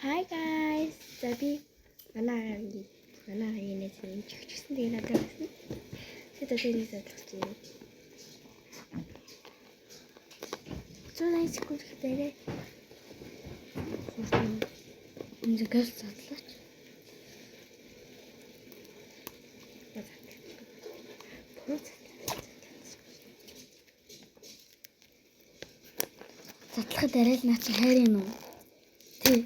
Hi guys. За би манай ангийн найз юм чигчсэн, тэгээ надад өгсөн. Тэгээд одоо энийг задлах гэж байна. 180 секунд дээрээ хурдан Өмнө газ задлаач. Задлахад арай л наа чи хайр юм уу? Тий.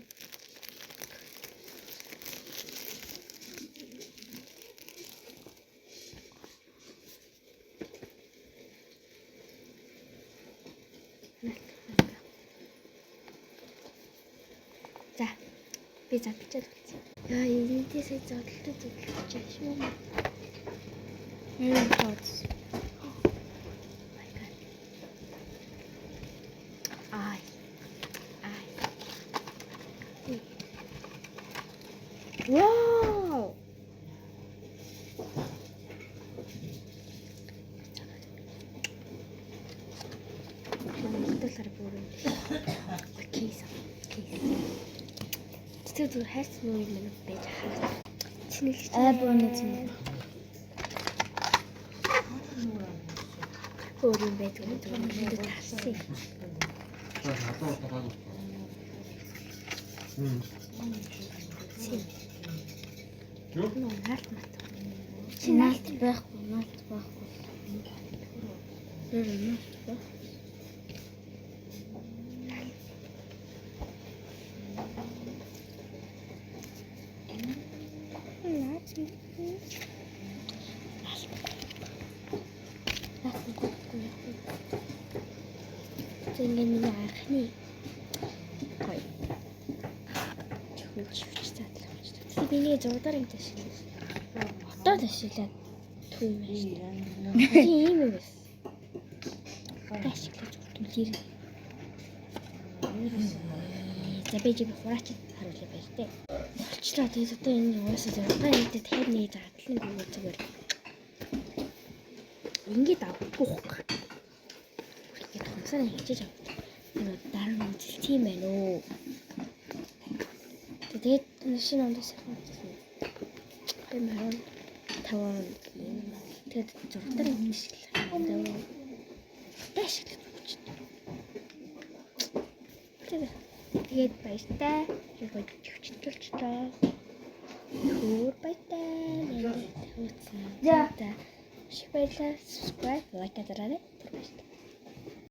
За би задлчаад болсон. Яа, энэтэй сая задлалт задлаж шүү. Юу тооц. My God. Ай. Ай. Вау! Манай бүр юм. Case. Case. Тэр зүгээр хайрц нүүр юм байж хараад. Цэнэглэж. Ай бууны цэнэг. Өөр юм байдаг юм зүгээр ингээд тарсан. Надад тараагүй. Цэн. Юу? Нөө наалт мат. Чи наалт байхгүй, наалт байхгүй. Тэр наалт байх. Наалт. Наалт гүхгүй. За ингээд миний анхны гоё. Чихвч чивч задлах. Тэгээ би нэг зурдаар ингэж ашиглав. Одоо л ашиглаад төв юм байна шүү дээ. Тийм юм байсан. Одоо ашиглаж түлхэр. За би жиг хураач харуулъя баяртай. Болчлоо. Тэгээд одоо энэ угаасаа зургаа энэ дахиад нэг задлан гүгээ зүгээр. Ингээд авахгүй хөөх. Ингээд хумсараа хичээж авах. Энэ дараа нь үзэлт юм байна уу? Тэгээд шинэ ондоо сайхан үзсэн. 2025 он юм. Тэгээд зургатаар ингэ ашиглах. Одоо ашиглах гэж байна. Тэгээд баяртай. Тэгээд чивччихлээ. Хөөр баяртай. Надад тавьсан. За. Шиг баярлалаа. Subscribe, like дараарай.